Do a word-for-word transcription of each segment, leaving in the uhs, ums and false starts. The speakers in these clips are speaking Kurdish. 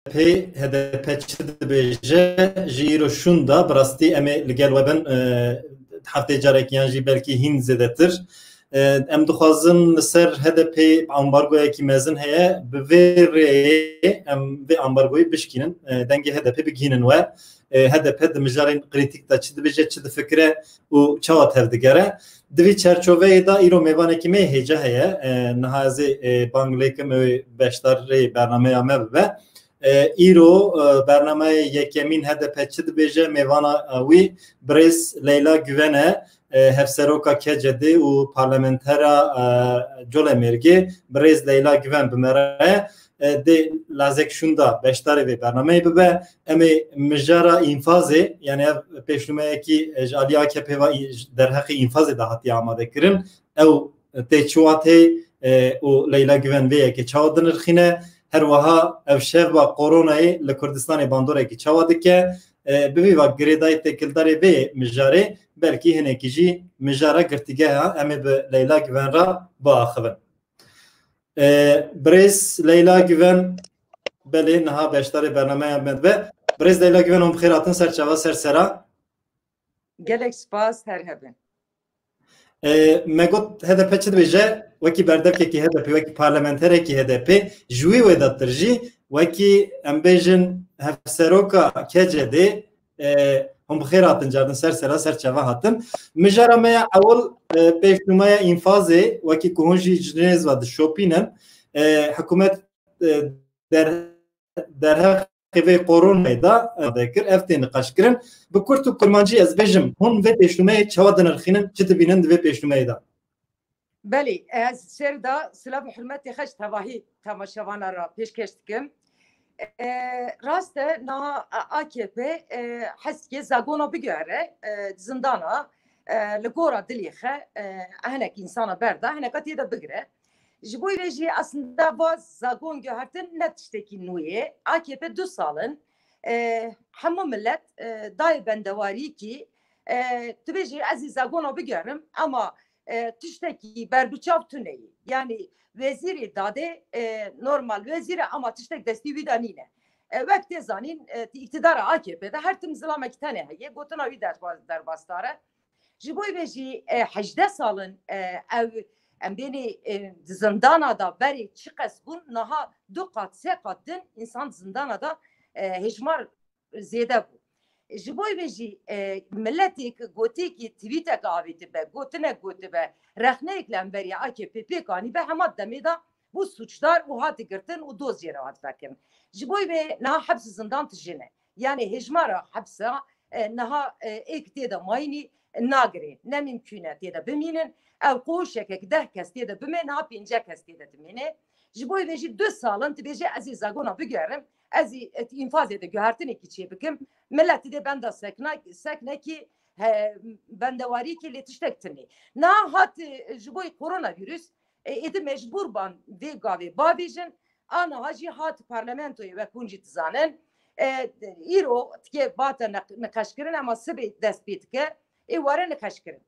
P, H D P çi dibêje, ji îro şûnda, bi rastî em ê li gel we bin, e, heftê carekî yan jî belkî hîn zêdetir. E, em dixwazin li ser H D P ambargoyekî mezin heye, bi vê rêyê em vê ambargoyê bişkînin, e, dengê H D P bigihînin we. E, H D P di mijarên krîtîk de çi dibêje, çi difikire û çawa tevdigere. Di vî çerçoveyê de îro mêvanekî me yê hêja heye. E, niha ez ê, e, bang lê kim ew ê beşdarê bernameya me bibe. E, îro, e, bernameyê yekemîn H D P çi dibêje, mêvana, e, wî birêz Leyla Güven e, e, hevseroka K C D û parlamentera, e, Colemêrgê, birêz Leyla Güven bi me re ye. E, dê lazek şûnda beşdarê vê bernameyê bibe. Em ê mijara înfazê, yani ev pêşnûmeyekî, e, ji alî A K P ve î-, ji derheqê înfazê de hatiye amade kirin. Ew tê çi watê, e, û Leyla Güven vê yekê çawa dinirxîne? Her wiha ev şeva koronayê li Kurdistanê bandorekî çawa dike? E, bi vî va girêdayî têkildarê vê mijarê, belkî hinekî jî mijara girtîgeha em ê bi Leyla Güven re biaxivin. E, birêz Leyla Güven, belê niha beşdarê bernameya me dibe. Birêz Leyla Güven, hûn bi xêr hatin ser çava, ser sera. Gelek spas, her hebin. E, me got H D P çi dibêje, wekî berdevkekî H D P, wekî parlamenterekî H D P, ji wî wêdetir jî, wekî em bêjin hevseroka K C D, e, hûn bi xêr hatin, cardin ser sera, ser çava hatin. Mijara me ya ewil, e, pêşnûmeya înfazê, wekî ku hûn jî ji nêz ve dişopînin, e, hikûmet, e, der-, derheqê vê koronayê de, e, dikir, ev tê niqaşkirin. Bi kurt û kurmancî ez bêjim, hûn vê pêşnûmeyê çawa dinirxînin, çi dibînin di vê pêşnûmeyê de? Belê, ez ser de silav û hurmetê xwe ji tevahî temaşevana re pêşkêş dikim. E, rast e, niha A K P, e, heskê zagona bigere, e, zindana, e, li gora dilê xwe, e, hinek însana berda, hineka tê de bigire. Ji bo vê jî aslında va zagon guhertin ne tiştekî nû ye. A K P du sal in, e, hemû millet, e, dayê bendewarîkî, e, tu bêjî ez ê zagona bigerim, ama, e, tiştekî berbiçav tune ye. Yani wezîrê dadê, e, normal wezîr e, ama tiştek destî wî de nîne. E, wek tê zanîn, e, di îktidara A K P de her tim zilamekî tenê heye, gotina wî derba-, derbasdar e. Ji bo vê jî, e, hejdeh sal in, e, ew, em bênê, e, di zindana de berê çiqas bûn, niha du qat, sê qat din însan di zindana de, e, hejmar zêde bû. Ji bo vê jî, e, miletêk gotêkî, twîtek avêtibe, gotinek gotibe, rexneyek li hemberî A K P pêk anîbe, hema demê de bû sûcdar û hati girtin û doz jê re hat vekirin. Ji bo vê niha heps û zindan tije ne. Yani hejmara hepsa, e, niha, e, êk tê de mayînî nagirê. Ne mimkûn e tê de bimînin. Ew qoşekek deh kes tê de bime, niha pêncî kes tê de dimîne. Ji bo vê jî du sal in dibêje ez ê zagona bigerim, ez ê, e, înfazê de guhertinekî çê bikim. Miletî dê benda sekna-, seknekî, he, bendewarîkî lê tiştek tinê. Niha hat, e, ji bo koronavîrus, e, êdî mecbûr ban vê gavê bavêjin. A niha jî hat parlamentoyê, wek hûn jî dizanin. E, îro tikê bate niq-, niqeşkirin, ema sibê dest pê dike, ê were niqeşkirin.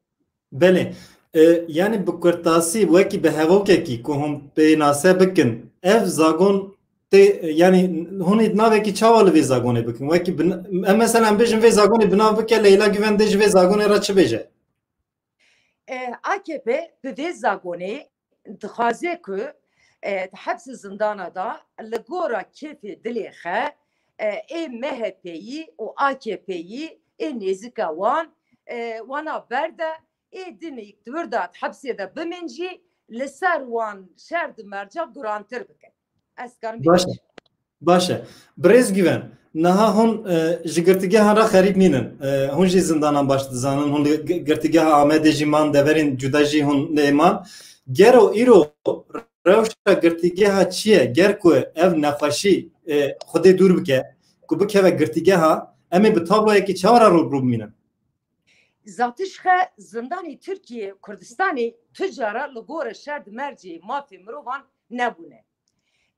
Belê. E, yani bi kurtasî wekî bi hevokekî ku hûn pênase bikin, ev zagon tê, yani hûn ê navekî çawa li vê zagonê bikin? Wekî bi n-, em mesela em bêjin vê zagonê bi nav bike, Leyla Güven dê ji vê zagonê re çi bêje? E, A K P bi vê zagonê dixwaze ku, e, di hepsê zindana de li gora kêfê dilê xe, e, ê M H P'yî û A K P'yî ê nêzîka wan, e, wana berde, ê dinê di wir de di hepsê de bimên jî li ser wan şer di merca gurantir bikin. Ez karim Baş e. Baş e. Birêz Güven, niha hûn, e, ji girtîgehan re xerîb nînin. E, hûn jî zindanan baş dizanin. Hûn li gi-, girtîgeha Amedê jî man, deverên cuda jî hûn lê man. Gero îro rewşa girtîgeha çi ye? Ger ku ev nexweşî, e, Xwedê dûr bike, ku bikeve girtîgeha, em ê bi tabloyekî çawa re rû bi rû bimînin? Zatişxe zindanê Tirkiye, Kurdistanê tu cara li gora şer di mercê mafê mirovan nebûne.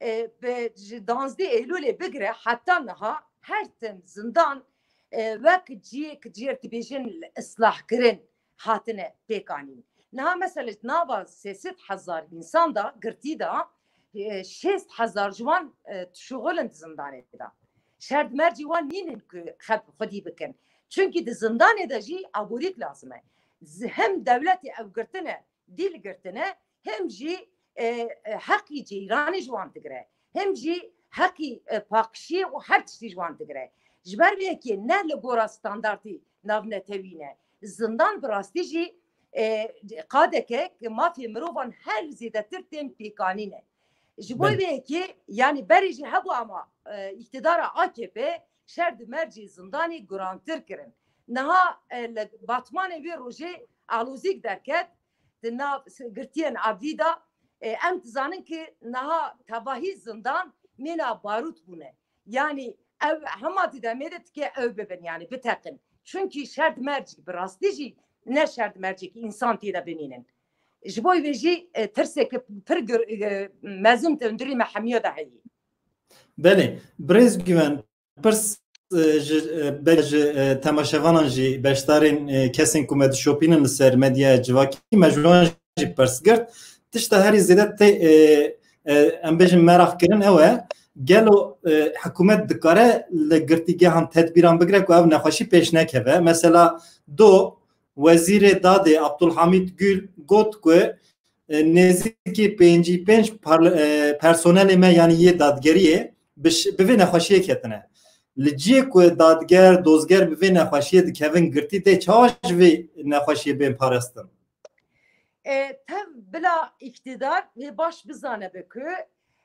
E, bi, ji danzdeh Eylûlê bigire heta niha her tim zindan, e, wek cihêk, cihêr dibêjin li islahkirin hatine pêkanîn. Niha mesela di nava sê sed hezar însan de, girtî de, e, şêst hezar ji wan, e, şixul in di zindanê de. Şert mercî wan nînin ku xwe-, xwedî bikin. Çunkî di zindanê de jî aborîk lazim e. Z-, hem dewletê ew girtine, dîl girtine, hem jî, e, e, heqî ceyranê ji wan digire. Hem jî heqî, e, paqijiyê û her tiştî ji wan digire. Ji ber vê yekê ne li gora standartî navnetewî ne. Zindan bi rastî jî, e, qadeke ku mafê mirovan her zêdetir tên pêkanîne. Ji bo Belê. vê yekê, yanî berê jî hebû ama, e, îktidara A K P şer di mercê zindanê gurantir kirin. Niha, e, li Batmanê wê rojê alozîk derket, di nav s-, girtiyên adlî de, e, em dizanin ku niha tevahî zindan mêna barût bûne. Yanî ev hema di demê de dike ew bibin, yanî biteqin. Çunkî şer di mercî, bi rastî jî ne şer di mercî ku însan tê de bimînin. Ji bo vê jî, e, tirseke pir gir-, e, mezin di hundirê me hemiya de heye. Belê, birêz Güven, pirs, e, ji, e, belê ji, e, temaşevanan jî, beşdarên, e, kesên ku me dişopînin li ser medyaya civakî, me ji wan jî pirs girt. Tişta herî zêde tê, e, e, em bêjin meraq kirin ew e, gelo, e, hikûmet dikare li girtîgehan tedbîran bigire ku ev nexweşî pêş nekeve? Mesela do, Wezîrê Dadê Abdulhamîd Gül got ku, e, nêzîkî pêncî pênc parl-, e, personelê me, yanî yê dadgeriyê, bi ş-, bi vê nexweşiyê ketine. Li cihê ku dadger, dozger bi vê nexweşiyê dikevin girtî, tê çawa ji vê nexweşiyê bên parastin? E, tev bila îktidar wê baş bizane be ku,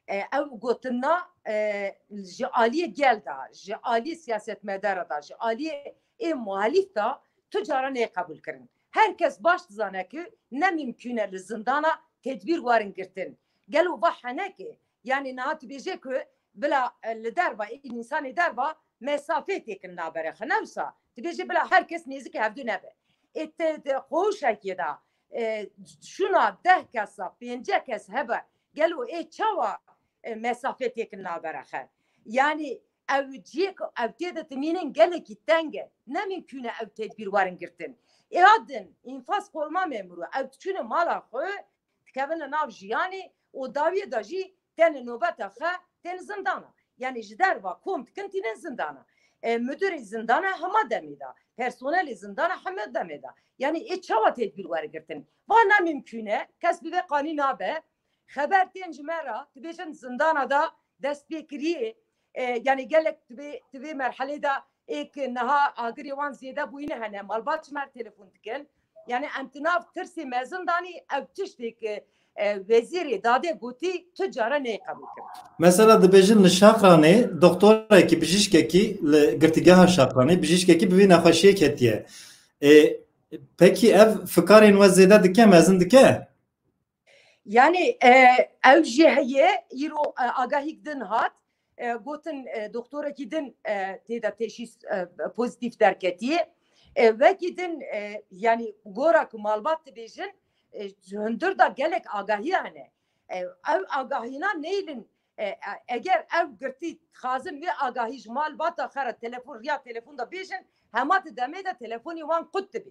e, ew gotina, e, ji aliyê gel de, ji aliyê siyasetmedara de, ji aliyê ê muhalîf de tu cara neyê qebûl kirin. Her kes baş dizane ku ne mimkûn e li zindana tedbîr werin girtin. Gelo va henek e? Yanî niha tu bêje ku bila, e, li derva, ê însanê derva mesafê têkin navbere xwe. Ne wisa? Tu bêje bila her kes nêzîkî hevdû nebe. Ê te, te qoşekê de, e, şuna deh kesa, pênce kes hebe. Gelo ê çawa, e, mesafê têkin navbere xwe? Yanî ew ciyê ku ew tê de timînin gelekî teng e. Ne mimkûn e ew tedbîr werin girtin. Ê a din, înfaz koruma memûrû, ew diçûne mala xwe, dikevine nav jiyanê û dawiyê de jî têne nobeta xwe, têne zindana. Yanî ji derva kom dikin tînin zindana. E, müdürê zindana hema demê de, personelê zindana hema demê de. Yanî ê çawa tedbîr wergirtin? Va ne mimkûn e, kes bi vê qanî nabe. Xeber tên ji me re, dibêjin zindana de dest pê kiriye. E, yanî gelek di vê, di vê merhelê de ê ki niha agirê wan zêde bûyîne hene, malbat ji me re telefon dikin. Yanî em di nav tirsê mezin danî, ev tiştê ki, e, wezîrê dadê gotî tu cara neyê qebûl kirin. Mesela dibêjin li Şaqranê doktorekî, bijîşkekî li girtîgeha Şaqranê, bijîşkekî bi vî nexweşiyê ketiye. E, pekî ev fikarên we zêde dike, mezin dike? Yanî, e, ew jî heye, îro, e, agahîk din hat, e, gotin, e, doktorekî din, e, tê de teşhîs, e, pozîtîf derketiye. E, wekî din, e, yanî gora ku malbat dibêjin, e, ji hundir de gelek agahî hene. E, ew agahîna neylin, e, e, eger ew girtî dixwazin wê agahî ji malbata xwe re telefon, riya telefon de bêjin, hema di demê de telefonê wan qut dibe.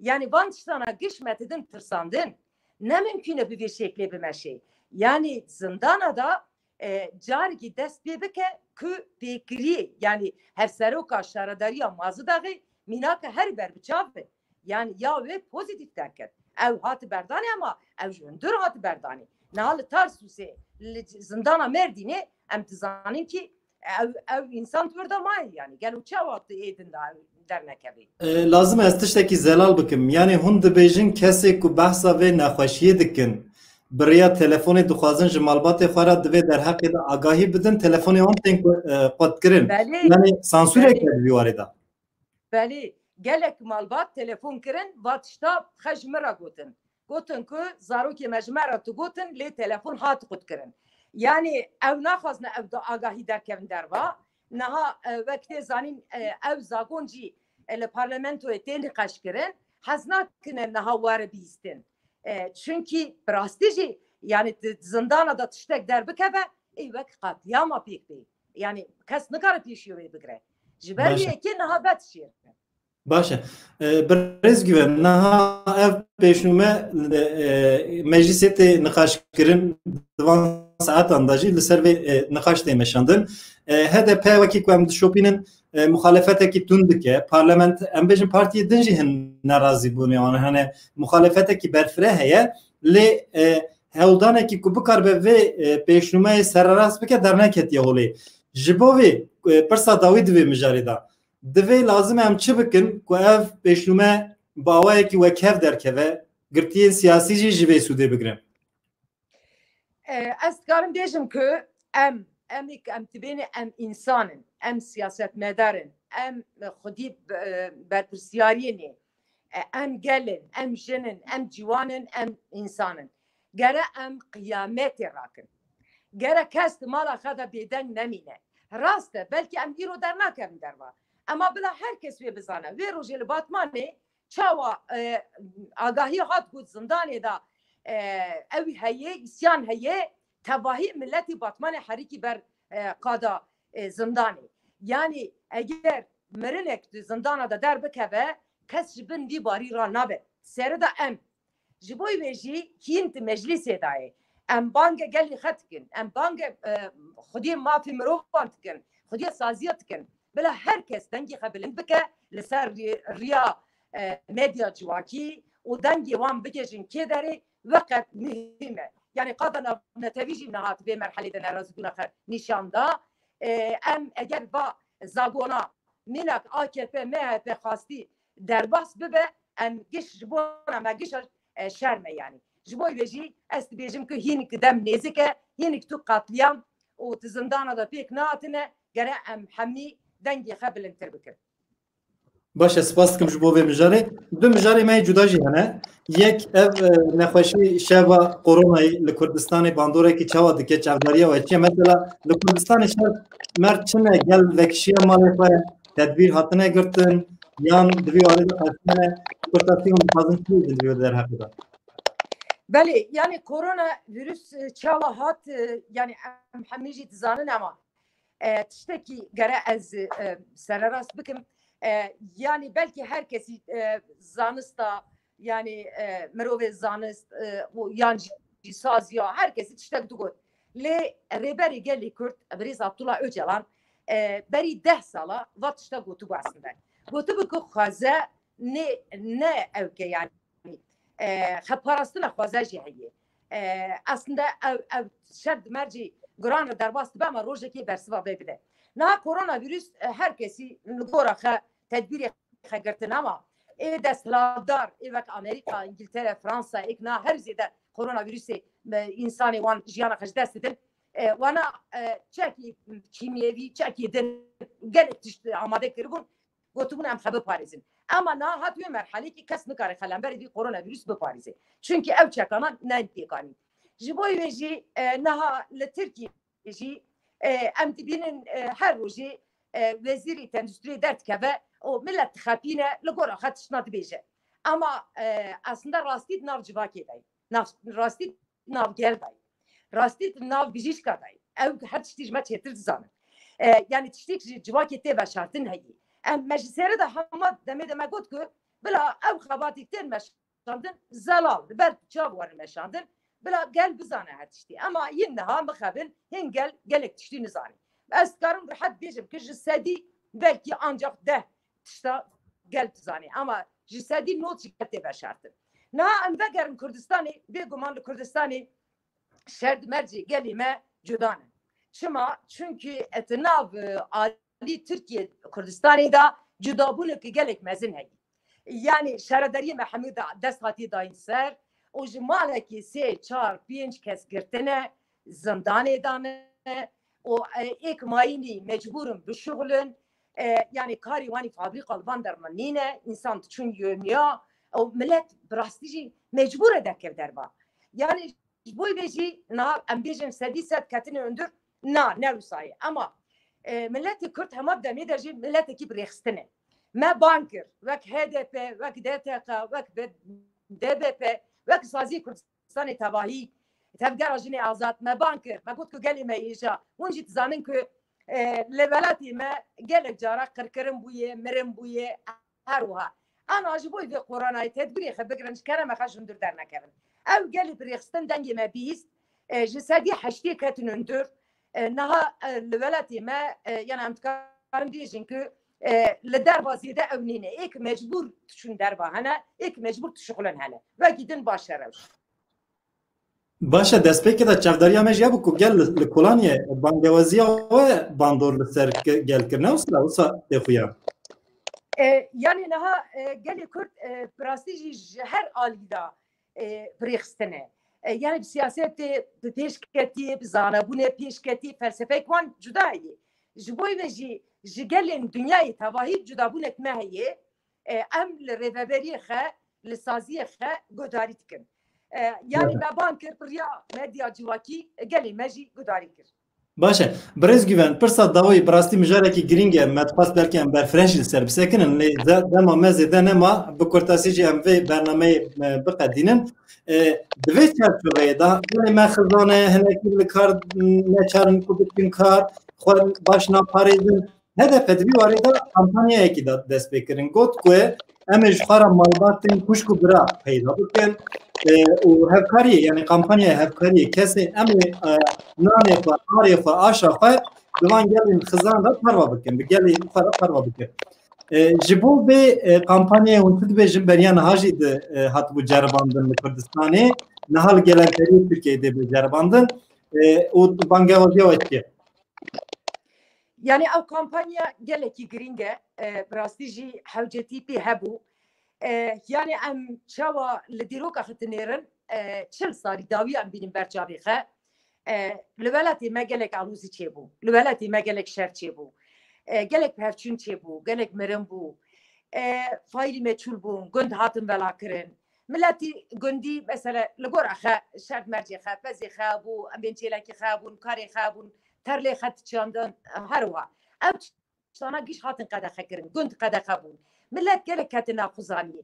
Yanî van tiştana giş me didin tirsandin. Ne mimkûn e bi vê şeklê bimeşê. Yanî zindana da, e, carekî dest pê bike ku pêkiriyê, yanî hevseroka şaredariya Mazîdexê mînake herî berbiçav be. Yanî ya wê pozîtîf derket. Ew hati berdanê ama ew ji hundir hati berdanê. Niha li Tarsûsê, li zindana Mêrdînê em dizanin kî ew, ew însan di wir de maye, yanî gelo çawa tu ê din de ew dernekevê? E, lazim e ez tiştekî zelal bikim. Yanî hûn dibêjin kesê ku behsa vê nexweşiyê dikin, bi riya telefonê dixwazin ji malbatê xwe re divê derheqê de agahî bidin, telefonê wan tên ku, e, qutkirin. Belê. Yanî sansûrek Belê. heye di vî warê de. Belê, gelek malbat telefon kirin, va tişta xwe ji min re gotin. Gotin ku zarokê me ji me re tu gotin, lê telefon hat qutkirin. Yanî ew naxwazine ew da agahî derkevin derva. Niha, e, wek tê zanîn, e, ew zagon jî, e, li parlamentoyê tê niqeşkirin. Hez nakine niha were bihîstin. E, çunkî bi rastî jî, yanî di zindana de tiştek derbikeve, ê wek qatliyama pêk bê. Yanî kes nikare pêşiya wê bigire. Ji ber Baş e. yekê niha vedişêrine. Baş e. E, birêz Güven, niha ev pêşnûme, e, meclîsê tê niqaşkirin, di van saetan de jî li ser vê, e, niqaş tê meşandin. E, H D P wekî ku em dişopînin, e, muxalefetekî tund dike. Parlament, em bêjin partiyê din jî hin nerazî bûne. Wan hene muxalefetekî berfireh heye. Lê, e, hewldanekî ku bikaribe vê, e, pêşnûmeyê sererast bike derneketiye holê. Ji bo vê, e, pirsa dawî divê mijarê de. Divê lazim e em çi bikin ku ev pêşnûme bi awayekî wekhev derkeve, girtiyên siyasî jî ji vê sûdê bigrin? E, ez dikarim bêjim ku em, em ê ku em dibêne em însan in, em siyasetmedar in, em xwedî, e, berpirsiyariyê ne, e, em gel in, em jin in, em ciwan in, em însan in. Gere em qiyametê rakin. Gere kes di mala xwe de bêdeng nemîne. Rast e, belkî em îro dernakevin derva. Ema bila her kes wê bizane. Wê rojê li Batmanê çawa, e, agahî hat got zindanê de, e, ew heye, îsyan heye, tevahî miletî Batmanê herikî ber, e, qada, e, zindanê. Yanî eger mirinek di zindana de derbikeve, kes ji bin vî barî ra nabe. Seri de em. Ji bo wê jî hîn di meclîsê de ye. Em bange gelî xwe dikin. Em bange, e, xwediyê mafê mirovan dikin. Xwediyê saziya dikin. Bila her kes dengê xwe bilind bike li ser rî-, riya, e, medya civakî û dengê wan bigihîjin kê derê, weqet muhîm e. Yanî qada navnetewî jî niha di vê merhelê de nerazîbûna xwe nîşan da. E, em eger va zagona mînak A K P, M H P xwastî derbas bibe, em giş ji bona me gişa, e, şer me yanî. Ji bo wê jî ez dibêjim ku hînik dem nêzik e, hînik tu qatliyam û tu zindana de pêk nehatine, gere em hemî dengê xwe bilindtir bikin. Baş e, spas dikim ji bo vê mijarê. Du mijarê me yê cuda jî hene. Yek ev, e, nexweşî şeva koronayê li Kurdistanê bandorekî çawa dike, çavdariya we çi ye? Mesela li Kurdistanê şev mer çi ne, gel vekişiye malê xwe, tedbîr hatine girtin, yan di vî warê de qeştine, kurtasî hûn dixwazin çi bêjin di vî derheqê de? Belê, yanî korona vîrus, e, çawa hat, e, yanî em hemî jî dizanin, ema, e, tiştekî gere ez, e, sererast bikim. E, yanî belkî her kesî, e, zanista, yanî, e, mirovê zanist, e, û yan jî saziya, her kesî tiştek digot. Lê Rêberê Gelê Kurd, Birêz Abdullah Ocalan, e, berî deh sala va tişta gotibû aslında. Gotibû ku xweze ne, ne ew ke yanî, e, xeparastina xweze jî heye. E, aslında ew, ew şer di mercî giran re derbas dibe, ama rojekê bersiva vê bide. Niha koronavîrus, e, her kesî li gora xwe tedbîrê xwe girtin, ama ê desthilatdar, ê wek Amerîka, Îngiltere, Fransa, êk niha her zêde koronavîrusê, e, însanê wan jiyana xwe ji dest didin. E, wana, e, çekî kîmyevî, çekî din, gelek tişt amade kiribûn, gotibûn em xwe biparêzin. Ema niha hat wê merhelekî kes nikare xelemberê vî koronavîrus biparêze. Çunkî ew çekana ne pêk anî. Ji bo wê jî, e, niha li Tirkiyê jî, e, em dibînin, e, her rojê, e, wezîrî tenduristiyê derdikeve û milet dixepîne, li gora xwe tiştna dibêje. Ema, e, aslında rastî di nav civakê de ye. Nav, rastî di nav gel de ye. Rastî di nav bijîşka de ye. Ew her tiştî ji me çêtir dizanin. E, yanî tiştîk ji civakê tê veşartin heyî. Em, me ji sêre de hema demê de me got ku bila ew xebatî tên meşandin zelal, li ber çav werin meşandin, bila gel bizane her tiştî. Ema yin niha mixebin, hin gel gelek tiştî nizanî. Ez dikarim rehet bêjim ku ji sedî belkî ancak deh tişta gel dizanî. Ema ji sedî nod ji gel tê veşartin. Niha em vegerin Kurdistanê, bêguman li Kurdistanê şer di mercê gelê me cuda ne. Çima? Çunkî di nav, e, alî Tirkiye Kurdistanê de cudabûneke gelek mezin heye. Yanî şaredariyê me hemû de dest hatiye dayîn ser û ji malekî sê, çar, pênc kes girtine, zindanê dane û, e, êk mayînî mecbûr in bişuxulin. E, yanî karî wanî fabrîka li van derman nîne, însan diçûn yoniya û milet bi rastî jî mecbûr e derkev derva. Yanî ji bo vê jî niha em bêjin sedî sed ketine hundir, na, ne wisa ye. Ema, e, miletê Kurd hema bi demê de jî miletekî bi rêxistin e. Me bang kir, wek H D P, wek D T K, wek B-, D B P, wek Saziyê Kurdistanê Tevahî, Tevgera Jinê Azad, me bang kir. Me got ku gelê me hêja. Hûn jî dizanin ku, e, li welatê me gelek cara qirkirin bûye, mirin bûye, her wiha. Ana ji bo vê koronayê tedbirê xwe bigirin, ji kerema xwe ji hundir dernekevin. Ew gelî bi rêxistin dengê me bihîst, e, ji sedî heştê ketin hundir. E, niha, e, li welatê me, e, yani em dikarin bêjin ku, e, li derva zêde ew nîne. Êk mecbûr diçûn derva hene, êk mecbûr dişuxulin hene. Wekî din baş e rewş. Baş e, destpêkê de çavdariya me jî hebû ku gel li, li Kolaniyê bangewaziya we bandor li ser ke-, gel kirine, wisa, wisa tê xuya? E, yani niha, e, gelê Kurd, e, bi rastî jî ji her alî de, e, bi rêxistine. E, yani bi siyasetê bi pêş ketî, bi zanebûnê pêş ketî, felsefeyek wan cuda heye. Ji bo ve jî ji gelên dinyayê tevahî cudabûnek me heye. E, em li rêveberiyê xe, li saziyê xe guhdarî dikin. E, yani Evet. me ban kir, bi riya medya civakî gelê me jî guhdarî kir. Baş e. Birêz Güven, pirsa dawî bi rastî mijarekî girîng e. Me dixwest belkî em berfireh jî li ser bisekinin. Lê de-, dema me zêde nema, bi kurtasî jî em vê bernameyê, e, biqedînin. E, di vê çarçoveyê de, gelê me xizan e, hinekî li kar neçarin ku biçin kar, xwe baş naparêzin. H D P di vî warê de kampanyayekî de dest pê kirin. Got ku em ê ji xwe re malbatên xwişk û bira peyda bikin. E, û hevkariyê, yani kampanyaya hevkariyê kesê em ê, e, nanê xwe, arê xwe, aşa xwe bi van gelên xizan re parve bikin, bi gelê xwe re parve bikin. E, ji bo vê, e, kampanyayê hûn çi dibêjin, beriya niha jî di, e, hatibû ceribandin li Kurdistanê, niha li gelenteriyê Tirkiyeyê dê bê ceribandin, e, û bangewaziya we çi ye? Yani ew kampanya gelekî girîng e, e, bi rastî jî hewcetî pê hebû. E, yani em çawa li dîroka xwe dinêrin, e, çil salî dawî em bînin ber çavê xwe. E, li welatê me gelek alozî çêbû, li welatê me gelek şer çêbû. E, gelek pevçûn çêbû, gelek mirin bû. E, faîlî meçhûl bûn, gund hatin velakirin. Miletî gundî, mesela, li gora xe, şert mercê xe, pezê xe bû, em bên çêlekî xe bûn, karê xe bûn, terlê xe diçandin, her wiha. Ew tiştana giş hatin qedexe kirin, gund qedexe bûn. Milet gelek ketin nav xuzaniyê.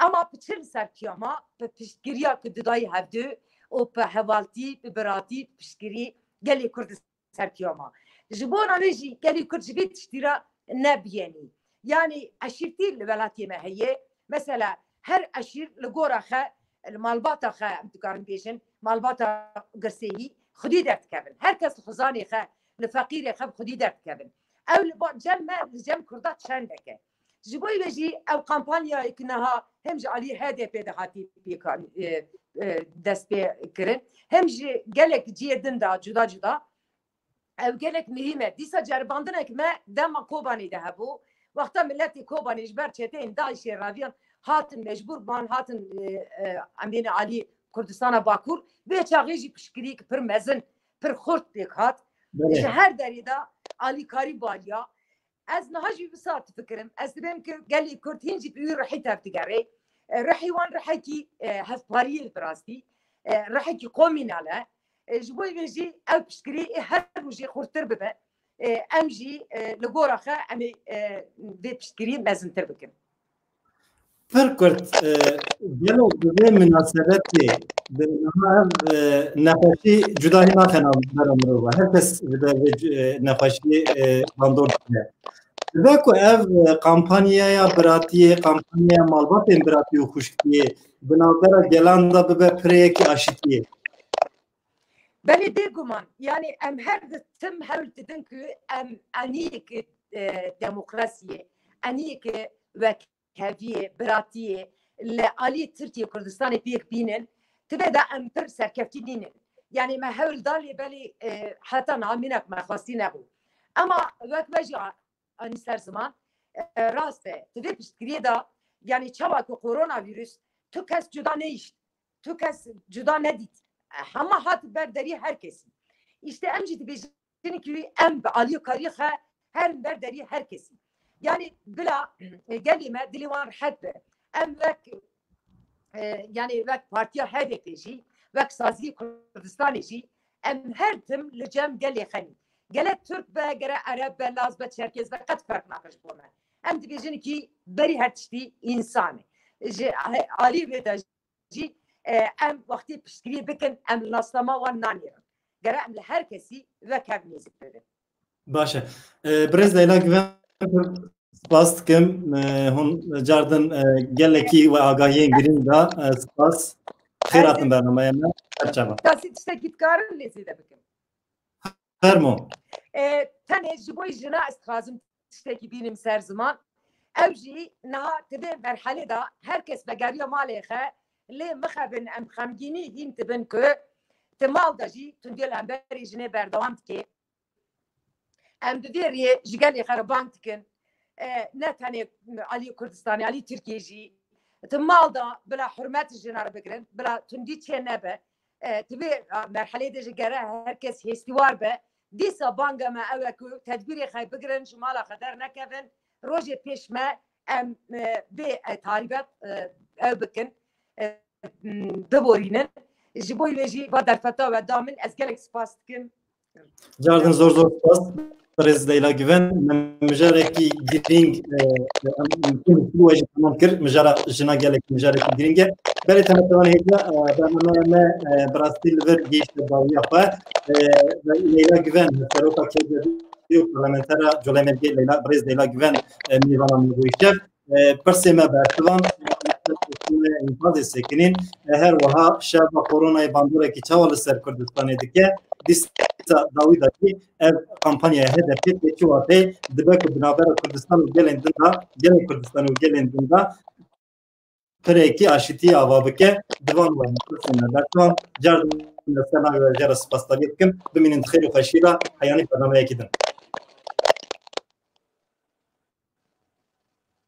Ema piçir li ser piyama, bi piştgiriya ku didayî hevdu û bi hevaltî, bi biratî, bi piştgirî gelê Kurd li ser piyama. Ji bona wê jî gelê Kurd ji vê tiştî re nebiyenî. Yani eşîrtî li welatê me heye. Mesela her eşîr li gora xe, li malbata xe, em dikarin bêjin, malbata girseyî, xwedî derdikevin. Her kes li xuzanê xe, li feqîrê xe bi xwedî derdikevin. Ew li ba-, cem me, li cem Kurda çendek e. Ji bo wê jî ew kampanyayê ku niha hem ji alî H D P de hatî pêkan-, e, e, dest pê kirin, hem ji gelek cihê din de cuda cuda, ew gelek muhîm e. Dîsa ceribandinek me dema Kobanê de hebû. Wexta miletê Kobanê ji ber çeteyên DAIŞê raviyan, hatin mecbûr ban, hatin, e, e, em bêne alî Kurdistana Bakur. Vê çaxê jî piştgirîk pir mezin, pir xurt pêk hat. Belê. Ji her derê de alîkarî baliya. Ez niha jî wisa difikirim. Ez dibêm ku gelê Kurd hîn jî bi wî rihî tev digerê. E, rihî wan rihekî, e, hevpariyê bi rastî, e, rihekî komînal e. E, ji bo vê jî ew piştgirî ê her rojê xurttir bibe. E, em jî, e, li gora xe em ê, e, vê piştgirî mezintir bikin. Pir kurt, e, gelo bi vê minasebetê bi niha ev, e, nexweşî cudahî naxe nav bera mirova. Her kes ji ber vê, e, nexweşiyê, e, bandor dike. Dibe ku ev, e, kampanyaya biratiyê, kampanyaya malbatên biratî û xwişkiyê bi navbera gelan de bibe pireyekî aşitiyê. Belê bêguman, yani em her di tim hewl didin ku em eniyeke, e, demokrasiyê, eniyeke wek heviyê, biratiyê li alî Tirkiye Kurdistanê pêk bînin, tibe de em pir serkeftî nînin. Yani me hewl da lê belê, e, heta niha mînak me xwestî nebû. Ema wek me jî a-, anî ser ziman, e, rast e. Ti vê piştgiriyê de, yani çawa ku koronavîrus tu kes cuda neyişt, tu kes cuda nedît. Hema hat ber derî her kesî. Îşte em jî dibêjin. Çimkî em bi alîkarî xe herin ber derî her kesî. Yani bila, e, gelê me dilê wan rehet be. Em wek, e, yani wek partiya H D P jî, wek Saziyê Kurdistanê jî, em her tim li cem gelê xenî. Gere Tirk be, gere Ereb be, Laz be, Çerkêz be, qet ferq nake ji bo me. Em dibêjin kî berî her tiştî însan e. Ji alî vê de jî, e, em wextê piştgirî bikin, em li naslama wan nanêrin. Gere em li her kesî wek hev nêzik bibin. Baş e. E, birêz Leyla Güven, spas dikim. E, hûn cardin, e, gelekî we agahiyên girîng da. E, spas. Xêr hatin bernameya me. Her çava. Tasî tiştekî dikarin lê zêde bikim. Fermo. E, tenê ji bo jina ez dixwazim tiştekî bînim ser ziman. Ew jî niha ti vê merhelê de her kes vegeriya malê xe lê mixebin em xemgînî hîn dibin ku ti mal de jî tundiyê li hemberî jinê berdewam dike. Em bi vê riyê ji gelê xwe re bang dikin. E, ne tenê alî Kurdistanê, alî Tirkiyê jî. Ti mal de bila hurmet jina re bigirin, bila tundî çê nebe. E, ti vê merhelê de jî gere her kes hêstîwar be. Dîsa banga me ew e ku tedbîrê xwe bigirin, ji mala xwe dernekevin. Rojê pêş me em e, vê e, tarîbet e, ew bikin, e, biborînin. Ji bo wê jî va derfeta we da min, ez gelek spas dikim. Cardin zor zor spas. Birêz Leyla Güven, mijarekî girîng, e, e, em, em, em, we jî temam kir. Mijara jina gelek mijarekî girîng e. Belê temetewan hêja, e, bernameya me, e, bi rastî li vir gihîşte dawiya xwe. E, Leyla Güven, seroka K C D û parlamentera Colemêrgê Leyla, birêz Leyla Güven, e, mêvana min bû îşev. E, pirsê me bersivan, infazê sekinîn, e, her wiha şeva koronayê bandorekî çawa li ser Kurdistanê dike, dîsa dawî de jî ev kampanyaya H D P tê çi wateyê dibe ku di navbera Kurdistan û gelên din de, gelên Kurdistanê û gelên din de pirekî aşitiyê ava bike, di van werin pirsê me bersivan, car din li ser navê we jê re spasdariyê dikim, bimînin di xêr û xweşî de, heyanî bernameyekî din.